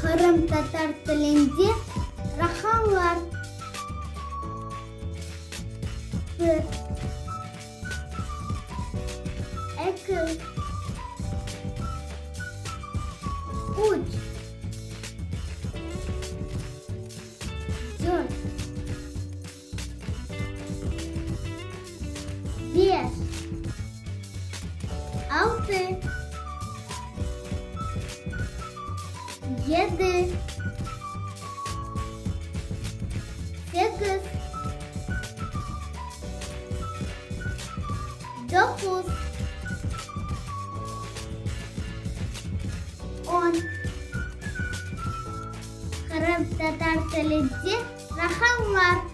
Qırımtatar tilinde raqamlar, bir, eki, üç, dört, Beş, altı, yedi, sekiz, doquz, on. Qırımtatar tilinde raqamlar.